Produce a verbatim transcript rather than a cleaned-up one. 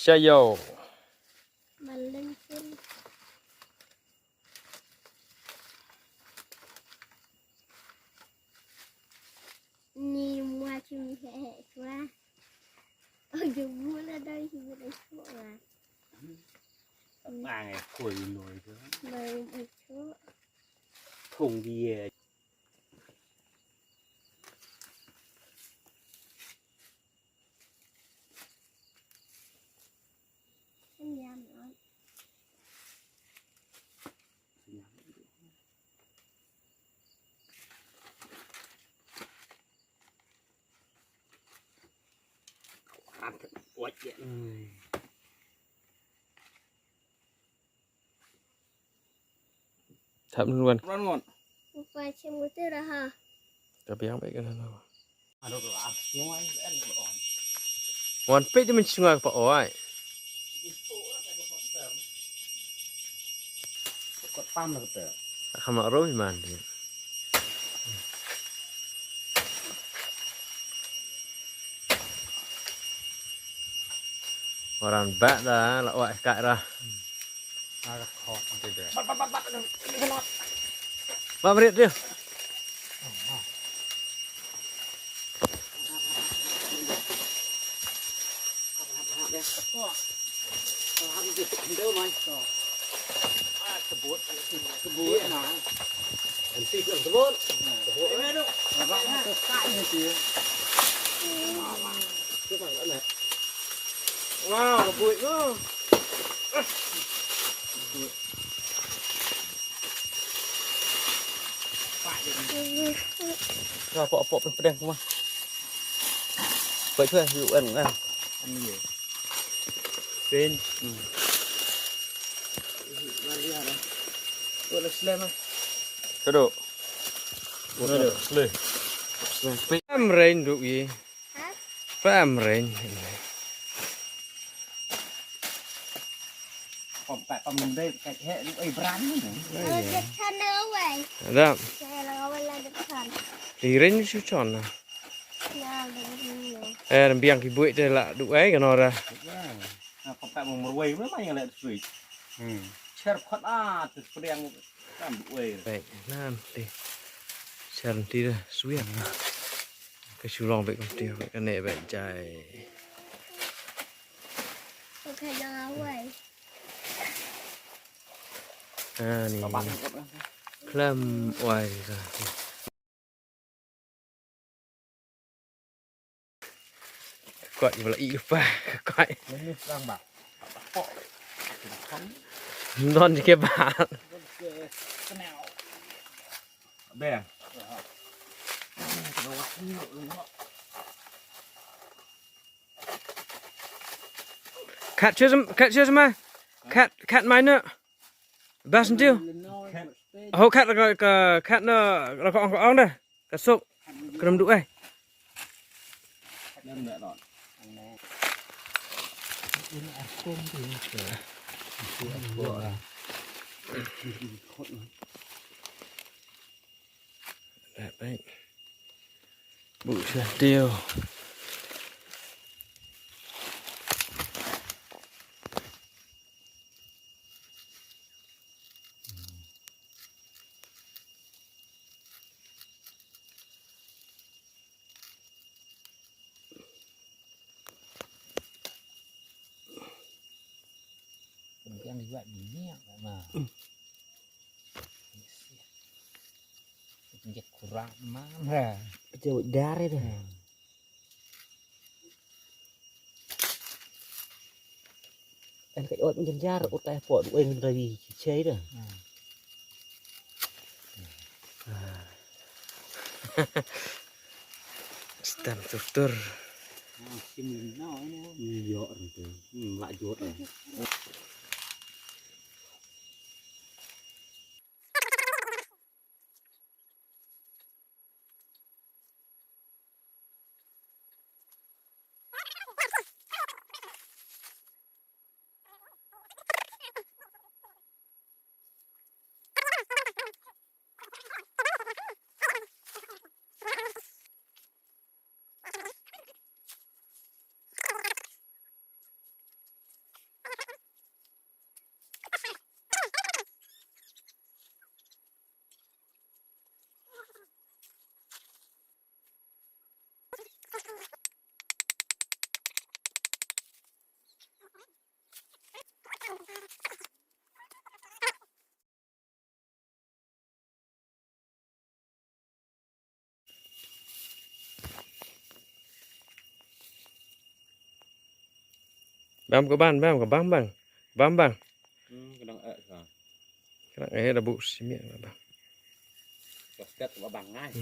Chayo. Maling pun. Ni mua chim he he chua. Oh, jebul ada si bul chua. Bang e koi noi tu. Bang e chua. Thong dia. Thap nun wan. Wan ngon. Upa chim gutir ha. Ka biang baik kan no. Wan peit di men shnga pa oi. Kot pam na kata. Kham ro man di. Waran ba da la oi ka ra. Ba mrit dia. Wow, buit tu. Ka pok pok pdeng kuma. Buit tu eh, U N kan. Ani ye. Pin. Hmm. Wala slam ah. Kado. Kado. Slam. Pam rain duk ye. Pam rain. Pom pat pom dei kat he lu ai bran ni. Ada. Di rain su chon na. Er biang ki buit de la du ai kan ora. Pom pat mong merwai mai mai le sui. Hmm. Cher khot a tu pdiang. Baik, nanti. Syaran tidak suya. Ke sulong baik, nanti baik, kena baik jai. Okay, jangan awal. Ah, ni. Klam wai ka. Kot bala i pa. Kot. Ini serang ba. Don ke ba. Be. Kat chus, kat chus ma. Kat, kat mai na. Bas ntiu. Ho kat ka, ka, kat na, ka ong, ka ong dah. Ka suk. Kena mdu eh. Baik, baik. Bu sha tiu. Yang juga minyak mah. Dia kurang mana? Dia darah dah. Hmm. An ka ot ngan jar ot ai po du eng rawi chei da. Stem tur tur. Sim lim nau ina. Yo rente. Hmm, la jot eh. Bam ka ban, bam ka bam bang. Bam bang. Hmm, ka dang eh sa. Ka dang eh da bu simian bang. Ka step ka bang ngai.